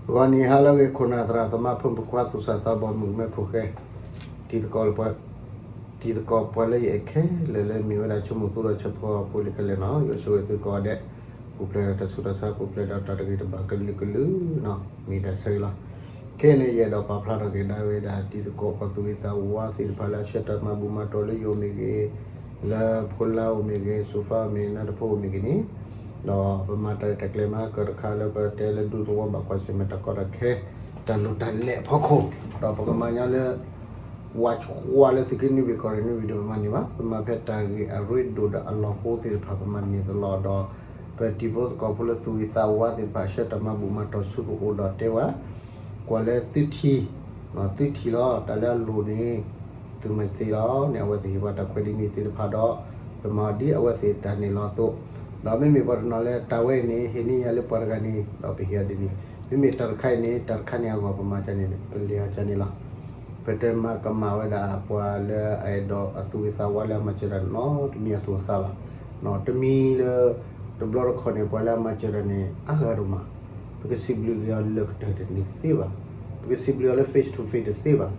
ဂီၤနံၤဟါလၢအဂ့ၤ ခိၣ်နၢ်သရၣ်သမါ ဖိမုၣ်ဖိခွါ သူၣ်စၢ်သးဘီၣ် မုၣ်ကမဲဖိဃဲ, တံၤသကိးလၢပှၤ, တံၤသကိးပှၤလၢယအဲၣ်ခဲလၢာ်လၢမ့ၢ်ဝဲဒၣ်ဆိကမိၣ်သူဒီးဆၢဖိအဖိလံၤခဲလၢာ်နီၤ, ယွၤဆိၣ်ဂ့ၤသုကိးဂၤဒဲး, ပူၤဖျဲးဒီးတၢ်ဆူးတၢ်ဆါ ပူၤဖျဲးဒီးတၢ်တဂ့ၤတဘၣ်ကလုာ်ကလုာ်နီၤ, မ့ၢ်တၢ်ဆၢဂ့ၤလီၤ. ခဲအံၤန့ၣ် ယအဲၣ်ဒိးပာ်ဖျါထီၣ်က့ၤဒၣ်ဝဲဒၣ်တံၤသကိးပှၤသူၣ်က့သးဝါသ့ၣ်တဖၣ်လၢအဆှၢတၢ်မၤဘူၣ်မၤတီၢ်လၢယိၤမ့ၢ်ဂ့ၤ, လၢဖိလါအိၣ်မ့ၢ်ဂ့ၤ, စိၤဖါအိၣ်မ့ၢ်ဂ့ၤ, နၢ်တဖိအိၣ်မ့ၢ်ဂ့ၤန့ၣ်, ဒီးပမၤတၢ်ရဲၣ်တၢ်ကျဲၤမၤကၢၣ်တခါလၢပတဲလၢဒူသဝီဘၣ်ကွၢ်ဆၢၣ်မဲာ်တၢ်ကီတၢ်ခဲ, တၢ်လိၣ်တၢ်လဲၤအဖီခိၣ်, ဒီးပကမၤညီလၢ ဝါကွၢ်လၢသုးက့နွံဘ့ၣ်ကီၢ်ရ့ၣ်နွံဘ့ၣ်ဒီးပမၤန့ၢ်ဘၣ်, ပမၤဖဲတၢ်ဂ့ၢ်အရ့ဒိၣ်ဒီးအလီၢ်ဃိသ့ၣ်တဖၣ်ပမၤန့ၢ်သလီၤဒီး, ပတံၤဖိသကိးဖိလၢသူၣ်ဂ့ၤသးဝါသ့ၣ်တဖၣ် ဆှၢတၢ်မၤဘူၣ်မၤတီၢ်ဆူပအိၣ်ဒီးတဲဝဲ, ကွၢ်လၢသုထံၣ်, သုထံၣ်လီၤ တၢ်လၢအလိၣ်န့ၣ်, သုမၤသ့လီၤန့ၣ် အဝဲသ့ၣ်ဟ့ၣ်ပှၤတၢ်ခွဲးဒ်န့ၣ်သ့ၣ်တဖၣ်ဒီး, ပမၤအီၤဒ်အဝဲသ့ၣ်တၢ်န့ၣ်လီၤအသိး, ဒီးမ့မ့ၢ်ပှၤတနီၤလၢတၢ်ဝဲအံၤန့ၣ် ဟ့ၣ်န့ၢ်ယၤလၢပှၤတဂၤန့ၣ် ဒီးပဟ့ၣ်အီၤဒ်န့ၣ်, မ့မ့ၢ်တၢ်တခါအံၤန့ၣ် တၢ်တခါန့ၣ်အဂီၢ် ပမၤကန့ၣ် ပလဲၤအီၤကန့ၣ်လီၤ. ပတမၤကမၣ်ဝဲဒၣ်ပှၤလၢအအဲၣ်ဒိးအသူၣ်ဂ့ၤသးဝါလၢအမၤစၢၤတၢ်နီတမံၤအသူၣ်အသးဘၣ်, တမံၤလၢ တဘျီတခီၣ်န့ၣ် ပှၤလၢအမၤစၢၤတၢ်န့ၣ် အါဂၤဒိၣ်မး, ပကစံးဘျုးက့ၤအီၤလၢကတၢၢ်တန့ၢ်သ့ဘၣ်, ပကစံးဘျုးအီၤလၢ face to face တသ့ဘၣ်,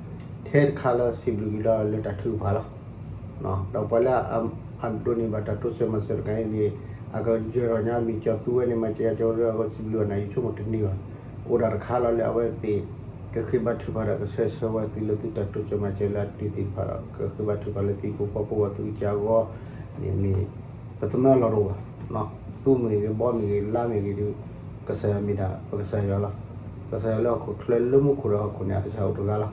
ထဲတခါလၢစံးဘျုးက့ၤလီၤလၢတၢ်ထုကဖၣ်လီၤ. ဒီးပှၤလၢအဒိးန့ၢ်ဘၣ်တၢ်တိစၢၤမၤစၢၤတခါအံၤန့ၣ်, အကယၢၤထီၣ်ညါမ့ၢ်ကၠီၤသူဝဲန့ၣ် မၤစၢၤယၤကၠီၤဝဲလၢအဂီၢ်စံးဘျုးအီၤန့ၣ် ယဆိကမိၣ်တန့ၢ်ဘၣ်, အိၣ်ဒၣ်တခါလီၤလၢအဝဲသ့ၣ် ကဃ့ဘါထုကဖၣ်ဒီးကဆၢဂ့ၤဆၢဝါသုလၢသုတၢ်တိစၢၤမၤစၢၤလၢအတုၤသ့ၣ်တဖၣ်ဒီး ကဃ့ဘါထုကဖၣ်လၢသုဟံၣ်ဖိဃီဖိအဂီၢ် သုကစၢ်အဂီၢ်န့ၣ်မ့ၢ် ပသမၢလီၤတအိၣ်ဘၣ်, သူမ့ၢ်ဂ့ၤ ဘီမ့ၢ်ဂ့ၤ လါမ့ၢ်ဂ့ၤဒီး ကစၢ်ယွၤမ့ၢ်ဒၣ် ပကစၢ်ယွၤလီၤ. ကစၢ်ယွၤလၢဟီၣ်ခိၣ်ချၢလၢမူခိၣ်ဒီးဟီၣ်ခိၣ်န့ၣ် အကစၢ်အိၣ်တဂၤလီၤ.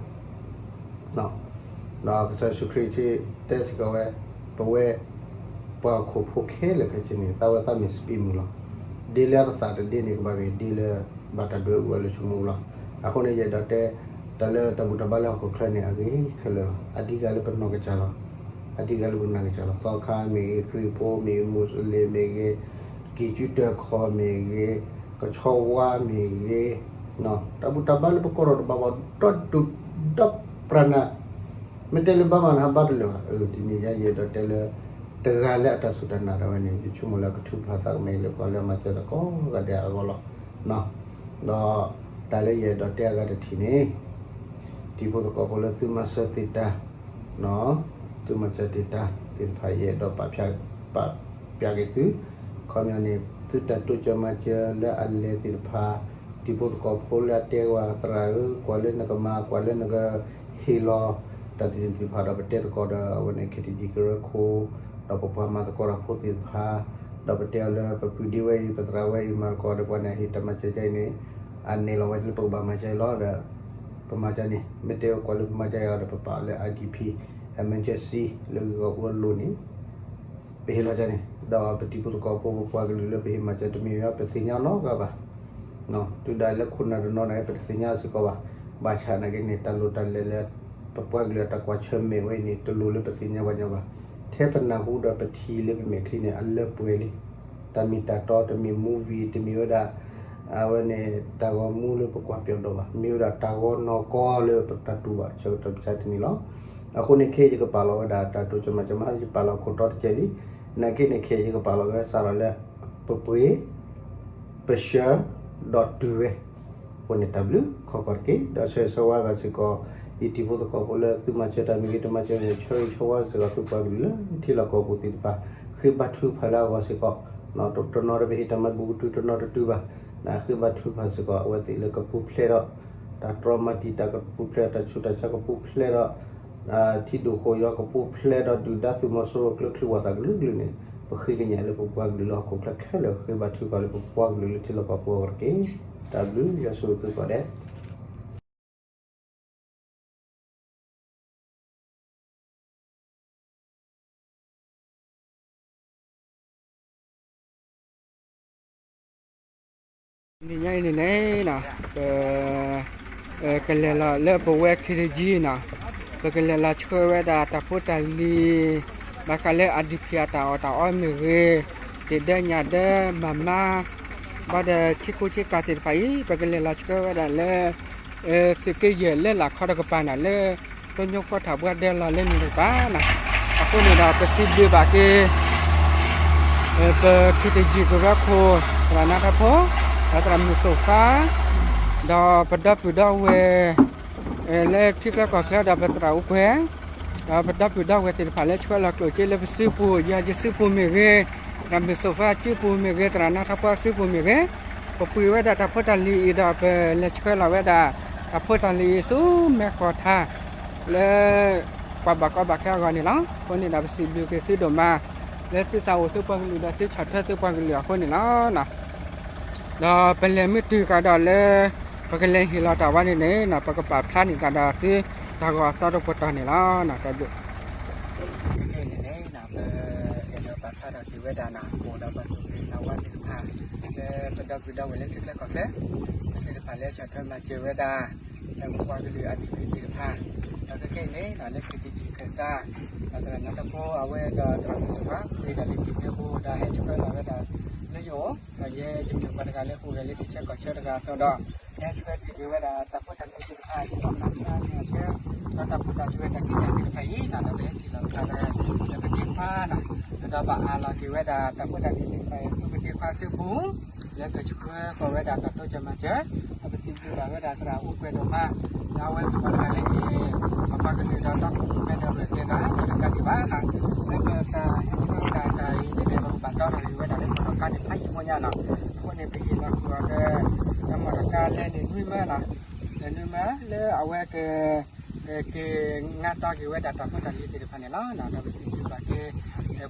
ဒီးကစၢ်ယ့ၣ်ၡူးခရံာ်တဲစ့ၢ်ကီးဝဲ, ပဝဲ ပှၤဟီၣ်ခိၣ်ဖိခဲလၢာ်ခဲဆ့န့ၣ် သးဝဲသးမ့ၢ်စပံးမုၢ်လီၤ. ဒ့လၢအသးတဒ့န့ၣ် ကဘၣ်မ့ၢ်ဒ့လၢ ဘၣ်တၢ်ဒွဲၣ်အူအီၤလၢဆိကမိၣ်လီၤ. အဃိန့ၣ် ယအဲၣ်ဒိးတဲ တၢ်လၢတၢ်ဘူၣ်တၢ်ဘါလၢဟီၣ်ခိၣ်ချၢန့ၣ် အဂ့ၤခဲလၢာ်လီၤ. အဓိကလၢပနီၢ်ကစၢ်လီၤ. အဓိကလၢပနီၢ်ကစၢ်လီၤ. သီခါမ့ၢ်ဂ့ၤ ခရံာ်ဖိမ့ၢ်ဂ့ၤ မူးစလ့ၣ်မ့ၢ်ဂ့ၤ, ကံၢ်ကူတၢၢ်ခီၣ်မ့ၢ်ဂ့ၤ, ကဆီဝါမ့ၢ်ဂ့ၤ, တၢ်ဘူၣ်တၢ်ဘါလၢပကိးထီၣ်တဘၣ်ဘၣ် ဒီဒူၣ်ဒီပြၢနၤ, မ့ၢ်တဲလၢဘါမးနဟးဘါတလၢာ်ဘၣ်. အၢ တနံၤညါယအဲၣ်ဒိးတဲလၢ တဂၤလၢအတၢ်စူၢ်တၢ်နာ်ဒၣ်ဝဲန့ၣ် ယဆိကမိၣ်လၢကထုကဖၣ်သးကမဲာ်လၢပှၤလၢအမၤစၢၤတၢ်ကိးဂၤဒဲးအဂီၢ်လီၤ. ဒီးတၢ်လၢယအဲၣ်ဒိးတဲအဂၤတထံၣ်န့ၣ် တံၤဖိသကိးဖိလၢသုမၤစၢၤသ့ၣ်တၢ်, သုမၤစၢၤသ့ၣ်တၢ်သ့ၣ်တဖၣ် ယအဲၣ်ဒိးပာ်ဖျါ, ပာ်ဖျါက့ၤသု, ခီပညီန့ၣ် သုတၢ်တိစၢၤမၤစၢၤလၢအလဲၤသ့ၣ်တဖၣ်, တံၤဖိသကိးဖိလၢအတဲဝဲသရၣ်ဧၢ ကွၢ်လၢနကမၤ ကွၢ်လၢနကဟ့ၣ်လီၤ တၢ်တနံၤသ့ၣ်တဖၣ်ဒီး ပတဲသကိးဒီးအဝဲန့ၣ် ခ့တယံၤကရၢခိၣ်, ဒီးပပှၤမၤသကိးတၢ်ဖိသ့ၣ်တဖၣ်, ဒီးပတဲအီၤလၢပပုၢ်ဒ့ဝဲအံၤ ပသရၣ်ဝဲအံၤ မၤသကိးဒီးပှၤန့ၣ် အဟ့ၣ်တၢ်မၤစၢၤအံၤန့ၣ် အနဲၣ်လီၤဝဲလၢပကဘၣ်မၤစၢၤအံၤလီၤဒီး ပမၤစၢၤန့ၣ် မ့ၢ်တဲကွၢ်လၢပမၤစၢၤအံၤဒီး ပပာ်အီၤလၢ IDP emergency လၢဂ့ၢ်ဂီၢ်အူအလီၢ်န့ၣ် ပဟ့ၣ်လီၤစၢၤန့ၣ် ဒီးပတံၤဖိသကိးဖိ ပပှၤကလုာ်လၢပဟ့ၣ်မၤစၢၤတမ့ၢ်ဘၣ် ပသ့ၣ်ညါနီတဂၤဘၣ်. တုၤဒၣ်လဲာ်ခိၣ်နၢ်တနီၤန့ၣ် ပတသ့ၣ်ညါစ့ၢ်ကီးဘၣ်. ဘၣ်ဆၣ်နာ်က့န့ၣ် တၢ်လိၣ်တၢ်လဲၤလၢ ပပှၤကလုာ်အတၢ်ကွၢ်ဆၢၣ်မဲာ်ဝဲအံၤန့ၣ် တလိၣ်လၢပသ့ၣ်ညါပှၤညီဘၣ်. ထဲပနၢ်ဟူဒီးပထံၣ်လၢပမဲာ်ချံန့ၣ် အလၢပှဲၤလံ. တၢ်မ့ၢ်တၢ်တီ တမ့ၢ် movie တမ့ၢ်ဝဲဒၣ် အဝဲန့ၣ် တၢ်ဂီၤမူလၢပကွၢ်ပၠီၤဒီးဘၣ်. မ့ၢ်ဝဲဒၣ်တၢ်ဂီၤနီၢ်ကီၢ်လၢပတၢ်တူၢ်ဘၣ် ဆၢကတီၢ်ပစၢတနံၤလီၤ. အဃိန့ၣ်ခဲအံၤယကပာ်လီၤဝဲဒၣ်တၢ်တိစၢၤမၤစၢၤမး ယပာ်လီၤခိၣ်တီတစဲးလံ. နာ်က့န့ၣ် ခဲအံၤယကပာ်လီၤဝဲစးထီၣ်လၢ ပပှ့ၤ ပဆှၢ ဒီးတုၤဝဲ အဃိန့ၣ်တၢ်ဘျုးခီၣ်ကီၢ်တက့ၢ်. ဒီးဆၢဂ့ၤဆၢဝါဘၣ်စ့ၢ်ကီး ယတံၤဖိသကိးဖိလၢသုမၤစၢၤတၢ်မ့ၢ်ဂ့ၤ တမၤစၢၤမ့ၢ်ဂ့ၤ ဆၢဂ့ၤဆၢဝါစ့ၢ်ကီးသုပှၤကလုာ်လၢထံလီၢ်ကီၢ်ပူၤသ့ၣ်တဖၣ် ဃ့ဘါထုကဖၣ်လၢအဂီၢ်စ့ၢ်ကီး တနီၤတပဟ့ၣ်တၢ်မၤဘူၣ်ကတုၤ တနီၤတတုၤဘၣ်. ဃ့ဘါထုကဖၣ်စ့ၢ်ကီး အဝဲသ့ၣ်လၢကပူၤဖျဲးဒီး တၢ်တြီမၤတံာ်တာ် ကပူၤဖျဲးဒီးတၢ်ဆူးတၢ်ဆါ ကပူၤဖျဲးဒီး ထံဒိၣ်ဃိၣ်ယွၤ ကပူၤဖျဲးဒီးဒုၣ်ဒါသုးမီၤစိရိၤ ကျၢၤချံဝီၢ်သးကလုာ်ကလုာ်န့ၣ် ပဃ့ကညးလၢပပှၤကလုာ်လၢဟီၣ်ခိၣ်ချၢခဲလၢာ် ဃ့ဘါထုကဖၣ်လၢပပှၤကလုာ်လၢထံလီၢ်ကီၢ်ပူၤအဂီၢ်တက့ၢ်. တၢ်ဘျုးယွၤဆိၣ်ဂ့ၤသုကိးဂၤဒဲး. နံၤညါအံၤန့ၣ်န့ၣ် ပ ကလဲၤလီၤလၢပဝဲ ခ့တယံၤနီၤ, ပကလဲၤလီၤဆှၢဝဲဒၣ်တၢ်ဖိတၢ်လံၤ ဘၣ်ဃးလၢ IDP အတၢ်အီၣ်တၢ်အီမ့ၢ်ဂ့ၤ, တံာ်ဒၢညၣ်ဒၢ မၤမါ ဘၣ်ဒီးထံကျိဆံကျါသ့ၣ်တဖၣ်အံၤ ပကလဲၤလီၤဆှၢဝဲဒၣ်လၢ သုးက့ယဲၢ်လၢလာ်ခီတကပၤန့ၣ် လၢကညီဖိထၣ်ဘှါဒဲလီၤလၢန့ၣ်တကပၤနီၤ. အဃိန့ၣ်ဒီး ပစံးဘျုးဘၣ်က့ၤ ပ ခ့တယံၤကရၢခိၣ် သရၣ်နါထီဖိ ဒီးသရၣ်မုၣ်စိၤဃါ ဒီးပဒီပုၢ်ဒီဝဲၢ် လၢထံချၢကီၢ်ချၢဒီးပသရၣ်အိၣ်ကွဲၢ်, ဒီးပဒီပုၢ်ဒီဝဲၢ်သ့ၣ်တဖၣ်လၢဆှၢလီၤကျိၣ်စ့လၢပစုပူၤ, ယၤယစုပူၤမ့ၢ်ဂ့ၤ, ဒီးမုၢ်စိၣ်ဖါစုပူၤမ့ၢ်ဂ့ၤ, သရၣ်နါထီပှၢ်စုပူၤမ့ၢ်ဂ့ၤ, ပပှ့ၤဝဲဒၣ်တၢ်ဖိတၢ်လံၤအံၤဒီး ပလဲၤဆှၢလီၤဝဲဒၣ် တၢ်ဖိတၢ်လံၤအံၤဆူမဲာ်ဃီၤထါ လၢ ပှၤဘၣ်ကီဘၣ်ခဲအဂီၢ်န့ၣ်လီၤ. အဃိန့ၣ်ဒီး ပစံးဘျုးက့ၤသုဒိၣ်မး လၢသုသးအိၣ်သုပှၤကလုာ်ဒီးသုဆီၣ်ထွဲသုပှၤကလုာ်အဃိန့ၣ်လီၤ. ဒီးပလဲၤမ့ၢ်တုၤကဒီးလၢ ပကလဲၤဟ့ၣ်လီၤတၢ်ဝဲန့ၣ်န့ၣ် ပကပာ်ဖျါန့ၢ်ကဒီးသု တၢ်ဂီၤအသီတပတီၢ်န့ၣ်လီၤ. တၢ်ဘျုး န့ၣ်န့ၣ် ပအဲၣ်ဒိးပာ်ဖျါထီၣ်က့ၤဝဲဒၣ်န့ၣ် ပအိၣ်ဒီးပှၤသူၣ်က့သးဝါသ့ၣ်တဖၣ် လၢပဒီပုၢ်ဒီဝဲၢ်လၢထံချၢကီၢ်ချၢ သ့ၣ်တဖၣ်လၢဆီၣ်ထွဲမၤစၢၤဝဲဒၣ် ပပှၤကလုာ်အဒုၣ်အဒါသ့ၣ်တဖၣ် ဒီးခဲကနံၣ်အံၤန့ၣ် လၢခံတံၤဆံခၢၣ်စး ဒီးသရၣ်နါထီဖိအဝဲဒီးသရၣ်မုၣ်စိၣ်ဖါ ဝဲဒၣ်လၢခံကဲဖိဒီးဟဲဆှၢလီၤဝဲဒၣ်လၢယအိၣ် ဒီးယဲယမ့ၢ်ပှၤတဂၤလၢဟူးဂဲၤလၢထံဆၢကီၢ်ဆၢတဂၤအသိးဒီး ဟဲဆှၢထံၣ်က့ၤဝဲဒၣ်တၢ်ဖိတၢ်လံၤသ့ၣ်တဖၣ် ဒ်သိးမၤဖျါန့ၢ်အီၤ ဒီးတၢ်ဖိတၢ်ဆှၢတၢ်ကံၣ်ညါသ့ၣ်တဖၣ်အံၤ ဒီးပဟဲထံၣ်လိာ်သးဒီး ပဒ့ခွါန့ၣ် ဒီးဘၣ်အးလီၤက့ၤဝဲဒၣ်တၢ်ဖိတၢ်လံၤသ့ၣ်တဖၣ်အံၤဆူပဒ့ခွါစုပူၤ လၢကဆှၢဃီၤဝဲဒၣ်တၢ်တိစၢၤမၤစၢၤ ဒီးပစံးဘျုးဘၣ်ဝဲဒၣ်သရၣ်အိၣ်ကွဲၢ်ဒိၣ်မး လၢအဝဲမ့ၢ်ပှၤတဂၤလၢအံၤ ပပှၤကလုာ်ဒီးဒီခိၣ်မဲဒီးရဲၣ်ကျဲၤသး တကးဒံးဘၣ်န့ၣ် လၢပတၢ်ဟဲဆှၢဝဲဒၣ်တၢ်အံၤန့ၣ် ပကဘၣ်တီထီၣ်က့ၤဝဲဒၣ်လၢမီၣ်တီၢ်ကါသ့ၣ်တဖၣ်အံၤအဃိညါန့ၣ် အဃိန့ၣ် ပဟ့ၣ်လီၤကွံာ်အီၤလၢ မီၣ်တီၢ်ကါလဲန့ၣ်နွံမၢလီၤ နွံမၢလၢအဝဲက က့ၤငါတီက့ၤဝဲဒၣ်တၢ်ဖိတၢ်လံၤသ့ၣ်တဖၣ်န့ၣ်လီၤ. ဒီးပစံးဘျုးဘၣ်က့ၤ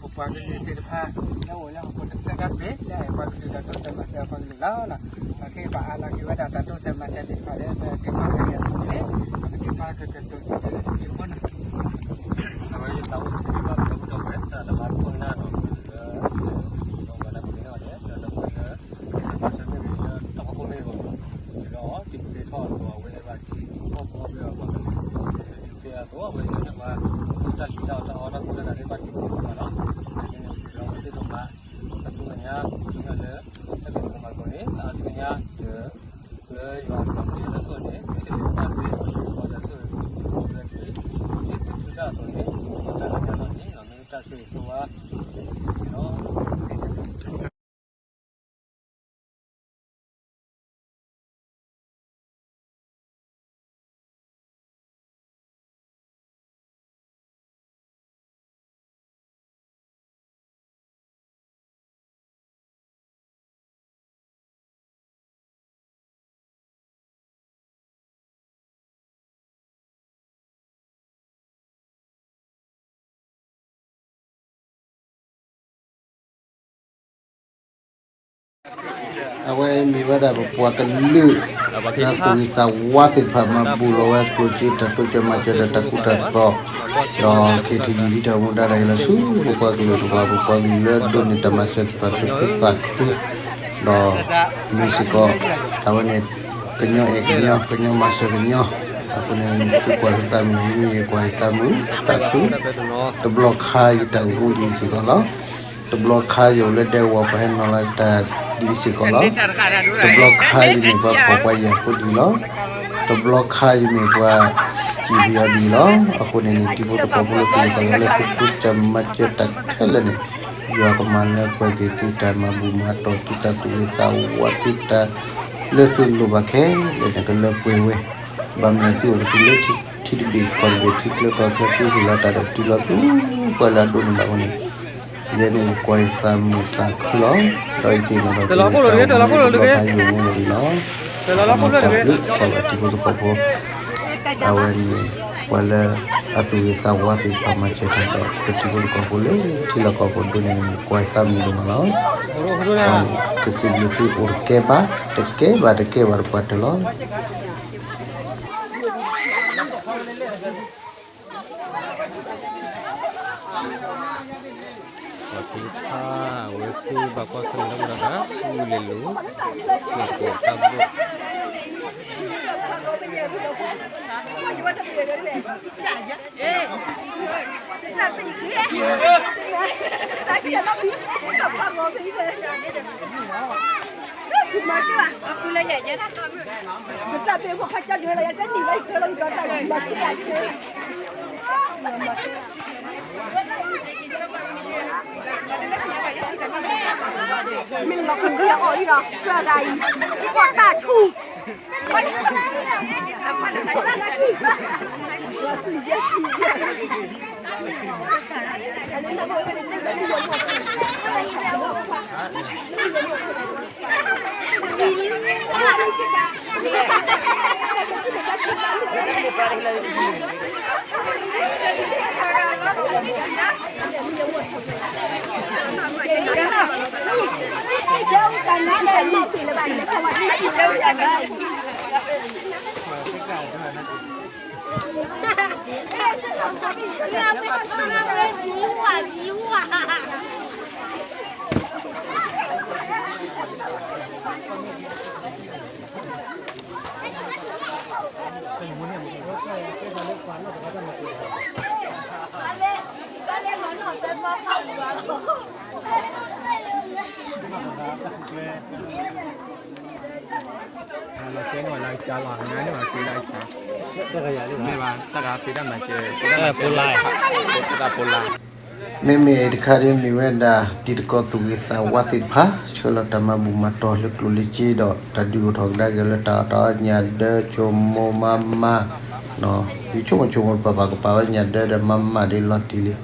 ပပှၤကလုာ်သ့ၣ်တဖၣ် လၢအိၣ်လၢဟီၣ်ခိၣ်တဖျၢၣ်ဒီဘ့ၣ် လၢအပှၤကလုာ်ဒီးတိစၢၤမၤစၢၤအပှၤကလုာ်လီၤ. ဒီးက့ၤဘၣ်အးလီၤက့ၤဝဲဒၣ်တၢ်တိစၢၤမၤစၢၤသ့ၣ်တဖၣ်လၢပဒ့ခွါကရံၣ်အစုပူၤန့ၣ် ပဒ့ခွါကကတိၤစံးဘျုးလၢတက့ၢ်ဖိန့ၣ် အဝဲယသးအိၣ်စံးဘျုးဘၣ်ပဒီပုၢ်ဒီဝဲၢ် တၢ်တဘၣ်ခိၣ်နၢ်နီၤ လၢ ဒီးဝဲဒၣ်ပကန့ၢ်အီၤန့ၣ် လၢလၢပှဲၤလၢ စၢၤမၤစၢၤမ့ၢ်ဂ့ၤ လၢတၢ်ဖီခိၣ်မ့ၢ်ဂ့ၤ စံးလီၤအီၤ တံၤမုၢ်သ့ၣ်ထီၣ်အသိး အဝဲသ့ၣ်ဘၣ်တံၤမုၢ်ဖှီၣ်ဖိအီၣ်မ့ၢ်အီၤ ပှၤကလုာ် ဒုးကဲအသိး အဝဲသ့ၣ်န့ၣ်ပှၤ တၢ်ဆူးတၢ်အီၣ်တၢ်အီတၢ်ကူတၢ်ကၤသ့ၣ်ဘၣ်တံၤမုၢ်ဖှီၣ်လီၤ. အဝဲသ့ၣ်န့ၣ် ပစံးလီၤအဝဲသ့ၣ်ဒိၣ်မး အဆူညါ ဆူညါလၢ တၢ်ဘျုးဒိၣ်မးအဃိန့ၣ် အဆူညါဒီး လၢယွၤအဘျုးအဖှိၣ်လၢတၢ်ဆိၣ်ဂ့ၤန့ၣ် မ့ၢ်တမ့ၢ်ဘၣ်သ့ၣ် ပှၤတၢ်ဆိၣ်ဂ့ၤ ပှၤကလုာ် လၢတၢ်အသိးန့ၣ် ပတၢ်လၢတၢ်လီၢ်န့ၣ် မ့ၢ်တၢ်ဆိၣ်ဂ့ၤဆိၣ်ဝါ ဆိၣ်ဂ့ၤဆိၣ်ဂ့ၤလီၤ. အဝဲမ့ၢ်ဝဲဒၣ်ပပှၤကလုာ် လၢအသူၣ်ဂ့ၤသးဝါသ့ၣ်တဖၣ် မၤဘူၣ်လီၤဝဲကျိၣ်စ့ တၢ်တိစၢၤမၤစၢၤဒီးတၢ်ကူတၢ်သိး ဒီး ခ့ထံယံၤ ဟံးထီၣ်မူဒါတၢ်ဟ့ၣ်လီၤဆူ ပပှၤကလုာ်တဖၣ် ပပှၤကလုာ်လၢဒိးန့ၢ်တၢ်မၤစၢၤက့ၤပှၤသူၣ်ခုသးခု ဒီးမ့ၢ်စ့ၢ်ကီး တၢ်ဝဲန့ၣ် ကညီအဲၣ်ကညီ ကညီမၤစၢၤကညီ အဃိန့ၣ် သုကွၢ်လၢသးမုာ် ယမ့ၢ်ယကွၢ်ယသးမုာ်သးခု တဘျီခါယတၢ်အိၣ်မူဒ်အံၤစ့ၢ်ကီးလီၤ. တဘျီခါယအိၣ်လၢဒဲကဝီၤ ပှၤဟဲနီၤလီၤတၢ်ဒ်အံၤစ့ၢ်ကီးလီၤ. တဘျီခါယမ့ၢ်ပှၤဖှီၣ်ပှၤယာ်ဖိဒ်အံၤလီၤ. တဘျီခါယမ့ၢ်ပှၤစံးပယီၤဒ်အံၤလီၤ. အဃိန့ၣ်န့ၣ် တံၤဖိသကိးဖိလၢသူၣ်ဂ့ၤသးဝါလၢသုတိစၢၤမၤစၢၤတၢ်ခဲလၢာ်န့ၣ် ယွၤကမၤလၢပှဲၤက့ၤသုတၢ်မၤဘူၣ်မၤတီၢ် သုတၢ်သူၣ်ဂ့ၤသးဝါ သုတၢ်လၢသုလိၣ်ဘၣ်ခဲလၢာ်န့ၣ် ကလၢပှဲၤဝဲ ဘၣ်မနုၤသုအိၣ်ပသုလၢထံတဘ့ၣ်ကီၢ်တဘ့ၣ် ထံချၢကီၢ်ချၢ သုဟ့ၣ်လီၤတၢ်ဒီးတုၤလီၤဆူပှၤလၢအဒိးန့ၢ်ဘၣ်အဃိန့ၣ် ယဲန့ၣ်ယကွၢ်ယသးမုာ်သးခုလီၤ. ဒီးယသ့ၣ်နီၣ်ထီၣ်က့ၤတၢ်အိၣ်မူလၢတဘျီခါယအိၣ်မူဝဲဒၣ်လီၤ. တၢ်ဘျုးကိးဂၤဒဲးတံၤဖိသကိးဖိ အဝဲန့ၣ် ပှၤလၢအသူၣ်ဂ့ၤသးဝါသ့ၣ်တဖၣ်မၤစၢၤတၢ်ဒီး ပတံၤဖိသကိးဖိလၢထံလီၢ်ကီၢ်ပူၤဒိၣ်န့ၢ်န့ၣ် ကွၢ်ယသးမုာ်ဒိၣ်မးလီၤ. ကစံးဘျုးသုအိၣ်တကဲဘၣ် တကဲဘၣ်တကဲဘၣ်တပှၢ်တၢၢ်လီၤ. ပှၤသ့ၣ်တဖၣ် အဝဲသ့ၣ်ဘၣ်ကွၢ်ဆၢၣ်မဲာ်တၢ်မူဒါတၢ် ဃူလဲၤလိာ် မၤသကိးတၢ်ဘိၣ် မ့ၢ်လီၤကဒုအီၣ်အံၤဒီး စၢဒၣ်အံၤ ကီၢ်တၢ်ဆူၣ် မ့မ့ၢ်တခါဒ်မ့ၢ်ဝဲဒၣ် တံၤသကိးသူၣ်ဂ့ၤသးဝါသ့ၣ်တဖၣ် ဆှၢလီၤတၢ်မၤဘူၣ်မၤတီၢ်လၢကျိၣ်လၢစ့ဒီး တၢ်ဒုးအိၣ်ထီၣ်ကဒါက့ၤလၢတၢ်အီၣ်တၢ်အီညၣ်ဒၢ ဆိကမိၣ်မၤမၤ ယဆိကမိၣ်ဆိကမိၣ်ပပာ်ကပာ်ဝဲညၣ်ဒၢဒီးမၤမၤဒ်လီၤတံၢ်လံ.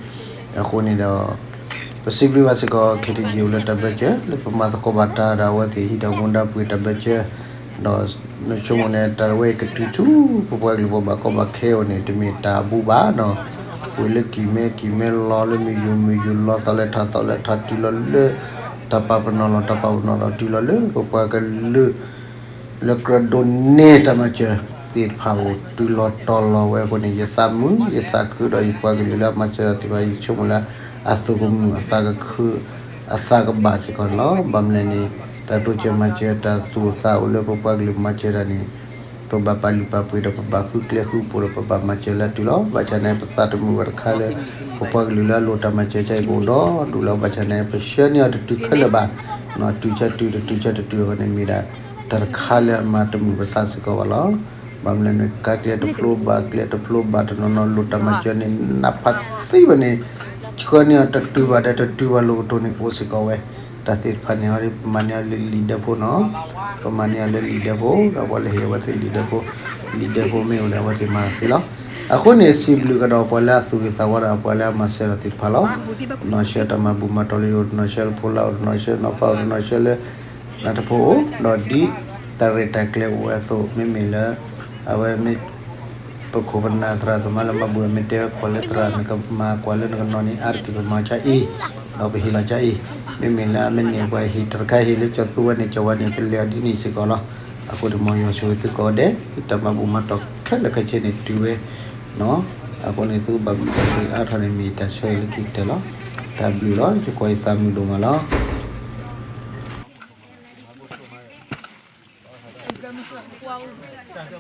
အဃိန့ၣ်ဒီး ပစံးဘျုးဘၣ်စ့ၢ်ကီး ခ့တယံာ် အိၣ်လၢတၢ်ဘၢၣ်စၢၤ လၢပမၤသကိးဘၣ်တၢ်ဒီးအဝဲသ့ၣ်ဟံးတၢ်မူဒါပှ့ၤတၢ်ဘၢၣ်စၢၤ ဒီးနဆိကမိၣ်န့ၣ် တၢ်ဝဲအံၤကတုၤဆူ ပပှၤကလုာ်ပဘၣ်ကီဘၣ်ခဲအအိၣ်န့ၣ် တမ့ၢ်တၢ်အဘူးဘၣ်နီၤ. ပှ့ၤလၢကံၢ်မဲကံၢ်မဲ လီၤလၢမုၢ်ယူၤမုၢ်ယူၤ လီၤသီးလၢထးသီးလၢထး တုၤလီၤလၢ တၢ်ပာ်ပနီၣ်လီၤတၢ်ပာ်ပနီၣ်ဒီးတုၤလီၤလၢပပှၤကလုာ် လၢကြၢးဒိးန့ၢ်တၢ်မၤစၢၤသ့ၣ်တဖၣ်အိၣ်တုၤလီၤတီၤလီၤဝဲအဃိန့ၣ် ယသးမုာ်ယသးခုဒီးယပှၤကလုာ်လၢအမၤစၢၤတၢ်သ့ၣ်တဖၣ် ယဆိကမိၣ်လၢအသူၣ်ကမုာ်အသးကခု အသးကဘၣ်စ့ၢ်ကီးန့ၣ်လီၤ. ဘၣ်မနုၤလဲၣ်န့ၣ် တၢ်တိစၢၤမၤစၢၤတၢ်သူၣ်အသးအိၣ်လၢပပှၤကလုာ်မၤစၢၤတၢ်န့ၣ် ပဘၣ်ပာ်လုၢ်ပာ်ပှ့ၤဒီးပဘၣ်ဃုကျဲဃုပူၤဒီးပဘၣ်မၤစၢၤလၢအတုၤလီၤ. ဘၣ်ဆၣ်န့ၣ် ပသးတမုာ်ဘၣ်တခါလၢ ပပှၤကလုာ်လၢအလိၣ်တၢ်မၤစၢၤကအိၣ်ဒီးဒူၣ်လီၤ. ဘၣ်ဆၣ်န့ၣ် ပဆှၢန့ၢ်အီၤတတုၤခဲလၢာ်ဘၣ်, တုၤဆၢတုၤတတုၤဆၢတတုၤအဃိန့ၣ်မ့ၢ်ဒၣ် တၢ်တခါလၢအမၤတမုာ်ပသးစ့ၢ်ကီးဘၣ်လီၤ. ဘၣ်မနုၤလဲၣ်န့ၣ် ကါကျဲတဖျိဘၣ်ကျဲတဖျိဘၣ်တနီၤနီၤ လိၣ်တၢ်မၤစၢၤန့ၣ် နးဖးသံဘၣ်န့ၣ် ဆှၢန့ၢ်အီၤတတုၤဘၣ်ဒီးတတုၤဘၣ်လိာ်ကတိၤန့ၣ်အိၣ်စ့ၢ်ကီးဝဲ. တၢ်သ့ၣ်တဖၣ်န့ၣ် ပမၤန့ၢ်အီၤလၢလံာ်ဒၢဖိနီၤ, ပမၤန့ၢ်အီၤလၢလံာ်ဒၢဖိဒီးပှၤလၢဟ့ၣ်အဝဲသ့ၣ်လံာ်ဒၢဖိ, လံာ်ဒၢဖိမ့ၢ်အိၣ်ဒီးအဝဲသ့ၣ်မၤသ့လီၤ. အဃိန့ၣ် စံးဘျုးကဒီးပှၤလၢအသူၣ်ဂ့ၤသးဝါဒီးပှၤလၢအမၤစၢၤဒီးသ့ၣ်တဖၣ်လီၤ. တနီၤဆှၢတၢ်မၤဘူၣ်မၤတီၢ်လၢယအိၣ်, တနီၤဆှၢလၢဖိလၢ်အိၣ်, တနီၤဆှၢနီၤဖးအိၣ်, တနီၤဆှၢလၢ နၢ်တဖိအိၣ်, ဒီးဒ်တၢ်ရဲၣ်တၢ်ကျဲၤအိၣ်ဝဲအသိး မ့မ့ၢ်လၢ အဝဲမ့ၢ် ပခိၣ်ပနၢ်သရၣ်သမါလၢမၤဘူၣ်မ့ၢ်တဲဝဲ ကွၢ်လၢသရၣ်နကမၤကွၢ်လၢနကနီၤန့ၣ် အါတက့ၢ်ပမၤကါအံၤ, ဒီးပဟ့ၣ်လီၤကါအံၤ, မ့မ့ၢ်လၢအမ့ၢ်န့ၢ်ပှၤဟ့ၣ်တၢ်တခါဟ့ၣ်လၢကၠီၤသူဝဲန့ၣ် ကၠီၤဝါန့ၣ် ပလဲၤအီၤဒ်န့ၣ်စ့ၢ်ကီးလီၤ. အဃိန့ၣ် မ်ယွၤဆိၣ်ဂ့ၤသုကိးဂၤဒဲး, တၢ်မၤဘူၣ်မၤတီၢ်ခဲလၢာ်ခဲဆ့န့ၣ်တုၤဝဲ အဃိန့ၣ် သုကဘၣ်ဘျုးဘၣ်ဆိၣ်ဂ့ၤအါထီၣ်န့ၣ် မ့ၢ်တၢ်ဆၢဂ့ၤလၢခံကတၢၢ်လီၤ. တၢ်ဘျုးလီၤ, ယကွၢ်ယသးမုာ်ဒိၣ်မးလီၤ.